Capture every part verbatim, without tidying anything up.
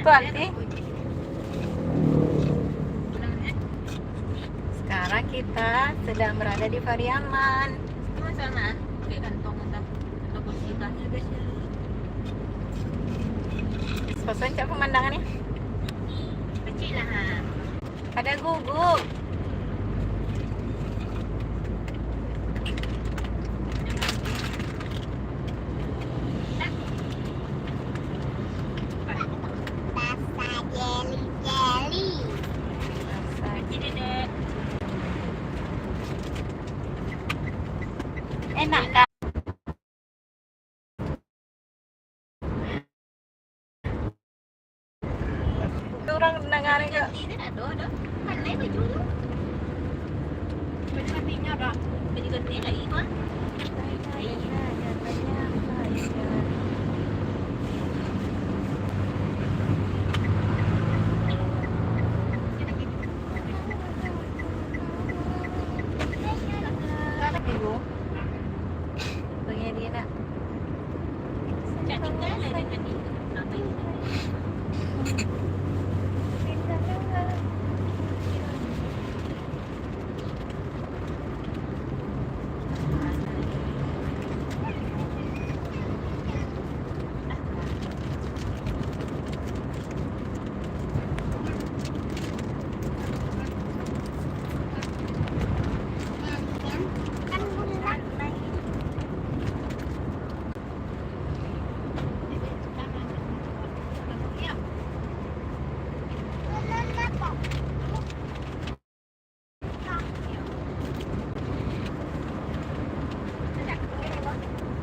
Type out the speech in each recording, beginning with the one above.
Tuh, Aldi. Sekarang kita sedang berada di Pariaman. Itu sana, di kantong itu. Ada kursi dah. Sepasang cak pemandangan ni. Kecil lah, ha. Ada guguk. Rasa jeli-jeli. Enak, Kak. Urang nangah ni, Kak.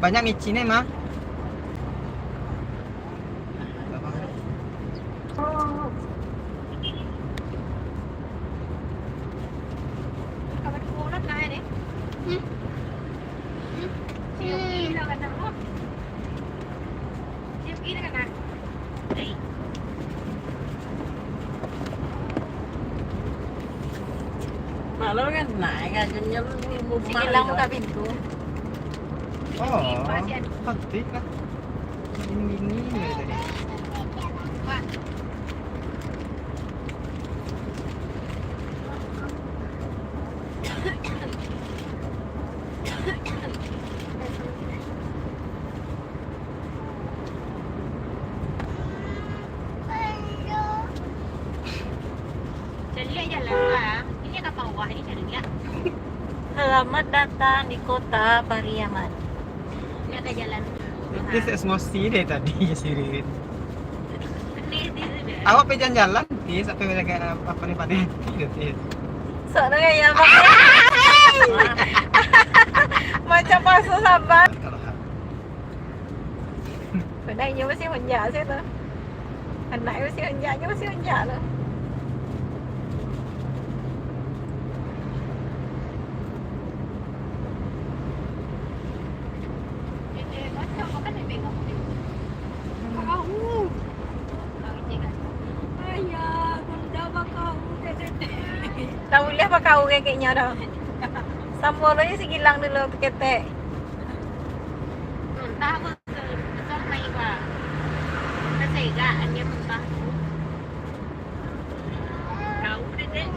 Banyak micin ni, mah. Malam kan naik aja nyel. Si Gilang buka pintu. Oh, cantik lah. Ini, ini, ini. Caliak jalan lah. Ini ka bawah ni caliak. Selamat datang di kota Pariaman. Ini ada jalan. Dia emosi deh tadi, si Ririn. Awak pe jalan-jalan, Tis, sampai jaga apa ni, Pak, Tis? Sok tu kayak apa? Macam pasal sabar. Kalau ha- Padahal inyo masih honjak sajo tu. Anak masih honjak, inyo masih honjak tu. Ayah, bunda bakau, dek, dek, dek. Tak boleh bakau kayak-kayaknya dah. Sambal aja si Gilang dulu, ketek. Muntah apa? Besar naik, Pak. Tersegakan dia muntah tu. Kau, Dedek.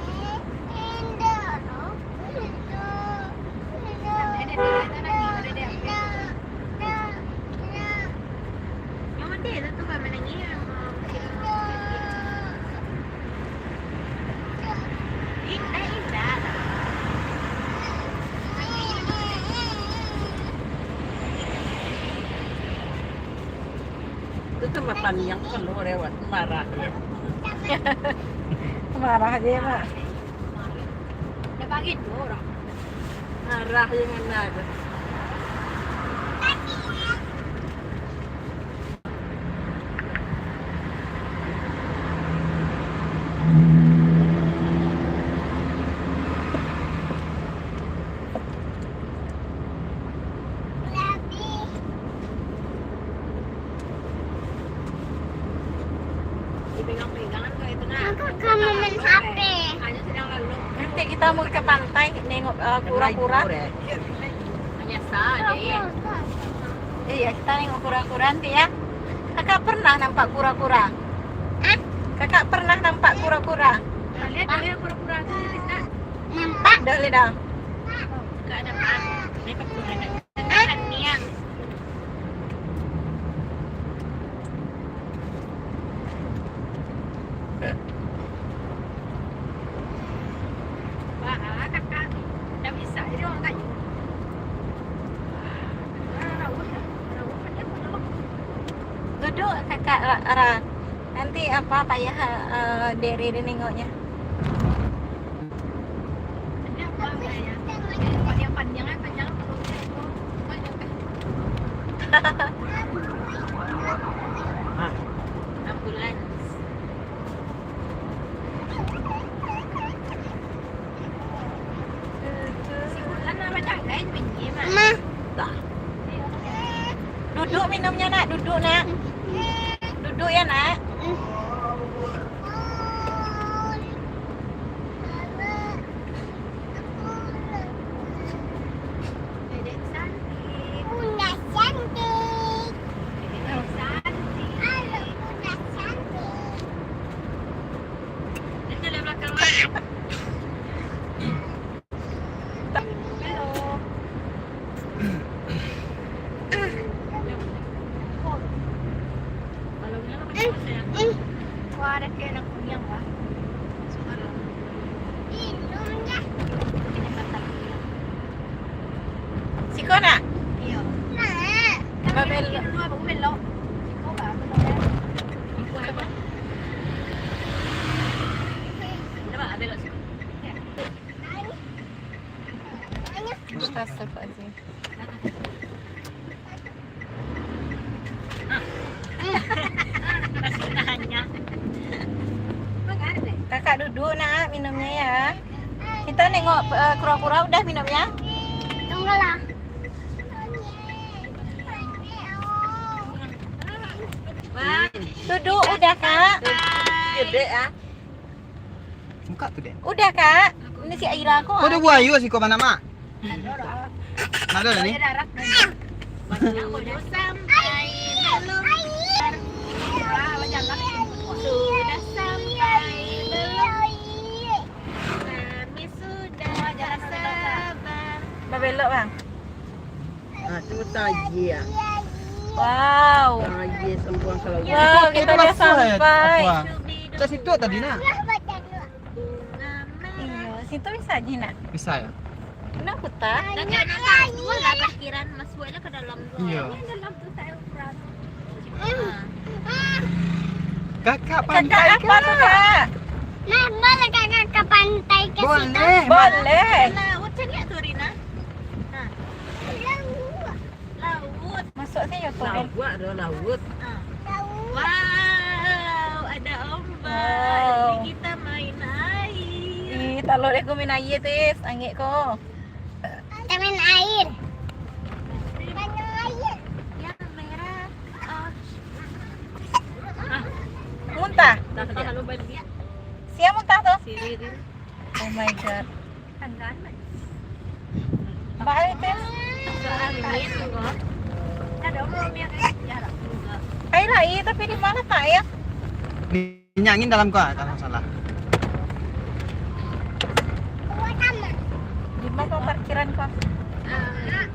Dedek, Dedek, Dedek, Dedek. Yang mana tu, Pak, menangis? Itu mah paniang kalau lewat, marah dia. Marah dia, Mak. Dia bagi dua orang. Marah dia mana tu. Kakak kamu main H P. Nanti kita mau ke pantai nengok, eh, kura-kura. Menyesal, Dek. Iya, kita nengok kura-kura nanti ya. Kakak pernah nampak kura-kura? Hah? Kakak pernah nampak kura-kura? Lihat dulu kura-kura tu, Kak. Nampak? Dah lihat dah. Kak ada apa? Lihat kura-kura. Kak niang. Wah, kakak. Tak bisa, jadi orang kayu. Wah, rauh dah. Rauh, dia pun rauh. Duduk, kakak Ra-, Ra. Nanti apa payah, eh, Dek Riri nengoknya. Ini apa gaya? Kalau yang panjang kan panjang, kalau yang itu panjang kan. Ambulans. Si Wulan lah bacakai bunyi, Mak. Ma. Duduk minumnya, Nak. Duduk, Nak. Duduk ya, Nak. Dedek cantik. Bunda cantik. Dedek cantik. Halo, Bunda cantik. Itu dari belakang, Mak. Wah, ada kena kunyang, wah. Siko nak? Iyo. Babelok. Siko, Kak, belok, ya. Coba, belok siko. Astagfirullahaladzim. Kakak duduk nak minumnya ya. Kita nengok, eh, kura-kura udah minumnya? Tunggulah. Duduk udah, Kak. Gede ah. Buka tu, Dek. Udah, Kak. Ini si Aira ko. Kok ada buayo siko, mana, Mak? Ada ni. Sampai belum. Sudah sampai belum? Kami sudah tak sabar. Babelok, Bang. Ah, tu tajik ah. Wow. Tajik sembuang kalau. Wow, kita dah sampai. Kat situ tadi nak. Iyo, situ bisa aja nak. Bisa ya? Kenapa tak? Kakak nak tahu lah parkiran, masuk aja ke dalam tu. Iyo. Ini dalam tu tak ukuran. Kakak pantai apa tu, Kak? Nah, boleh kakak ke pantai ke situ? Boleh. Boleh. Laut cari tu, Rina. Nah. Laut. Laut. Masuk sini tu. Laut, ada laut. Ah. Wow, ada ombak. Wow. Jadi kita main air. Ih, talok deh, aku main air, Tis. Angin ko. Kita main air. Banyak air. Yang merah. Oh. Ah. Muntah. Dah, dah, lalu balik. Siapa muntah tu? Si Riri. Oh my God. Tanggaan, Mak. Baik, Tis. Tanggaan ini, enggak. Ada orang yang kayak jarak juga. Air lah, iya, tapi di mana tak ya? Minyak angin dalam kau, kalau salah. Di mana parkiran kau? Ah.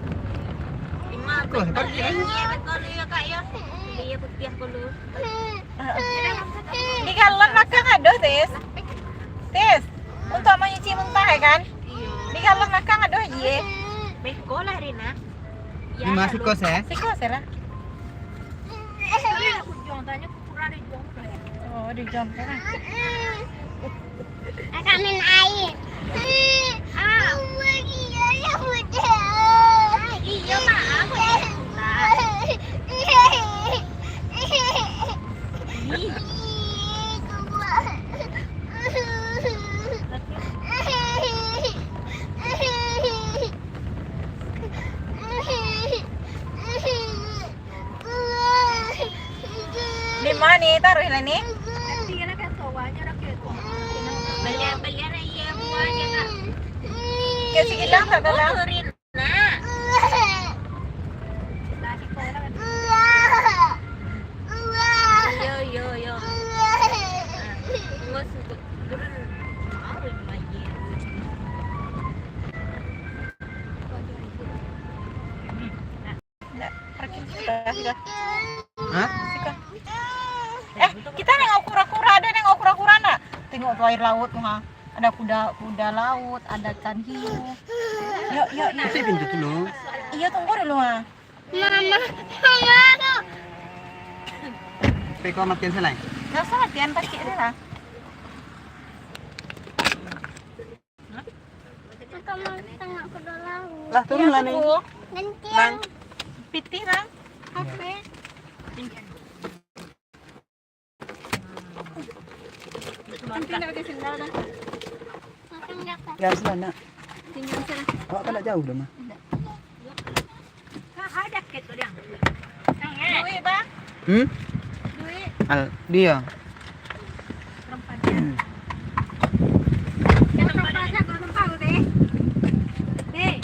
Di mana? Kau parkiran? Iya, betul ya, Kak, ya. Iya, putih dulu. Di galon makan ada, Tis. Tis, untuk mencuci muntah ya kan? Di galon makan ada aja. Beko lah, Rina. Di mana siko, Seh? Siko, Seh lah. Oh, di jam kan. Kakak main air. Ah. Iyo, Mak. Aku yang minta. Ih. Di mana ni? Taruh lah ni. Balian, balian aia buah je, Kak. Kasih hilang tak dalam? Nak. Yo, yo, yo. Ah. Parkir siko, siko. Hah? Siko. Eh, kito nengok kura-kura, ado nengok kura-kura ndak? Tengok tu air laut tu, ha. Ada kuda, kuda laut, ada ikan hiu. Yuk, yuk, yuk. Tutup pintu dulu. Iyo, tunggu dulu, ha. Mama, mama tu. Tapi kau matian selai? Nggak usah matian, pakai aja lah. Lah, turun lah, Ning. Gantian. Pitih, Bang. Kafe. Nanti nak pakai sendal dah. Ya, sudah, nak. Tinggal sana. Awak kan tak jauh dah, mah. Duit, Bang. Hmm? Duit. Al-, dia.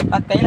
Pakai